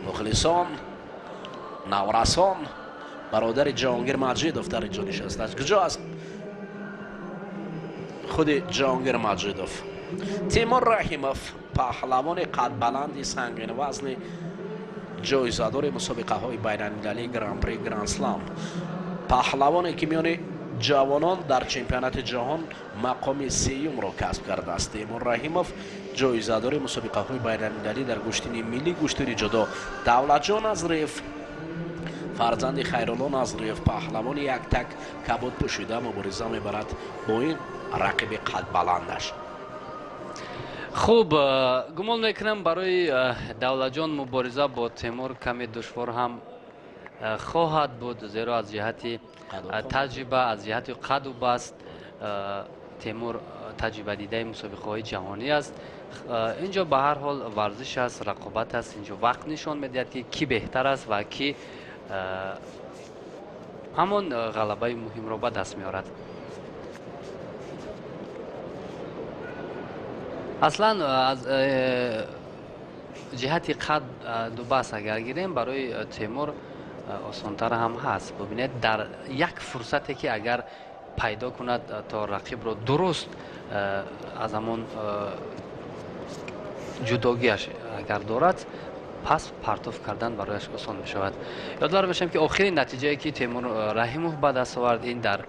Мухлисон, наврасон, бародари Ҷаҳонгир Маҷидов дар инҷо нишастааст. Куҷо аст худи Ҷаҳонгир Маҷидов? Тимур Раҳимов, паҳлавони қадбаланди сангинвазни ҷоизадори мусобиқаҳои байналмилалии Гран-при, Гранд-слам, паҳлавоне ки миёни ҷавонон дар чемпионати ҷаҳон мақоми сеюмро касб кардааст. Тимур Раҳимов, ҷоизадори мусобиқаҳои байналмилалӣ дар гӯштини миллӣ, гӯштини ҷудо. Давлатҷон Назриев, фарзанди Хайрулло Назриев, паҳлавони яктак кабуд пӯшида мубориза мебарад бо ин рақиби қадбаландаш. Хуб, гумон мекунам, барои Давлатҷон мубориза бо Темур каме душвор ҳам хоҳад буд, зеро аз ҷиҳати таҷриба, аз ҷиҳати қаду баст Темур таҷрибадидаи мусобиқаҳои ҷаҳонӣ аст. Инҷо ба ҳар ҳол варзиш аст, рақобат аст. Инҷо вақт нишон медиҳад, ки кӣ беҳтар аст ва кӣ ҳамон ғалабаи муҳимро ба даст меорад. Аслан аз ҷиҳати қаду баст агар гирем, барои Темур осонтар ҳам ҳаст. Бубинед, дар як фурсате ки агар пайдо кунад, то рақибро дуруст аз ҳамон ҷудогиаш агар дорад, пас партоф кардан барояш осон мешавад. Ёдовар мешавем, ки охирин натиҷае, ки Темур Раҳимов ба даст овард, ин дар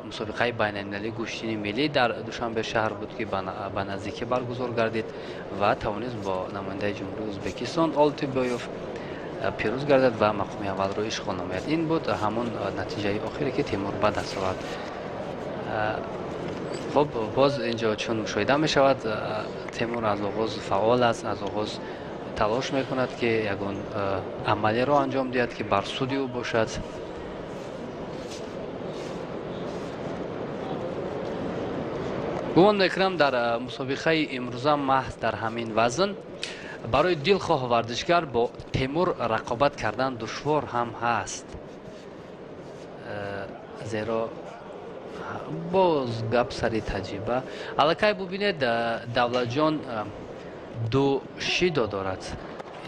мусобиқаи байналмилалии гӯштини миллӣ дар Душанбе шаҳр буд, ки ба наздикӣ баргузор гардид ва тавонист бо намояндаи Ҷумҳурии Ӯзбекистон Олтибоев пирӯз гардад ва мақоми аввалро ишғол намояд. Ин буд ҳамон натиҷаи охире, ки Темур ба даст овард. Хуб, боз инҷо чун мушоҳида мешавад, Темур аз оғоз фаъол аст, аз оғоз талош мекунад, ки ягон амалиро анҷом диҳад, ки бар суди ӯ бошад. Гумон мекунам, дар мусобиқаи имрӯза маҳз дар ҳамин вазн барои дилхоҳ варзишгар бо Темур рақобат кардан душвор ҳам ҳаст, зеро боз гап сари таҷриба. Аллакай бубинед, Давлатҷон ду шидо дорад.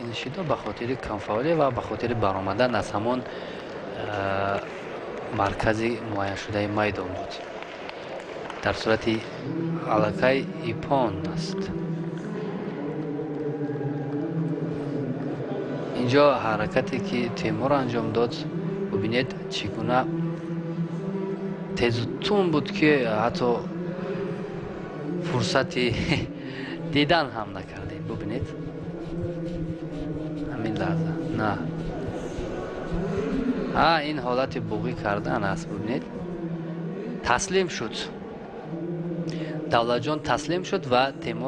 Ин шидо ба хотири камфаъолӣ ва ба хотири баромадан аз ҳамон маркази муайяншудаи майдон буд. Дар сурати аллакай иппон аст. Инҷо ҳаракате, ки Темур анҷом дод, бубинед, чӣ гуна тезу тун буд, ки ҳатто фурсати дидан ҳам накардем. Бубинед, ҳамин лаҳза на а ин ҳолати буғӣ кардан аст. Бубинед, таслим шуд Давлатҷон, таслим шуд ва Темур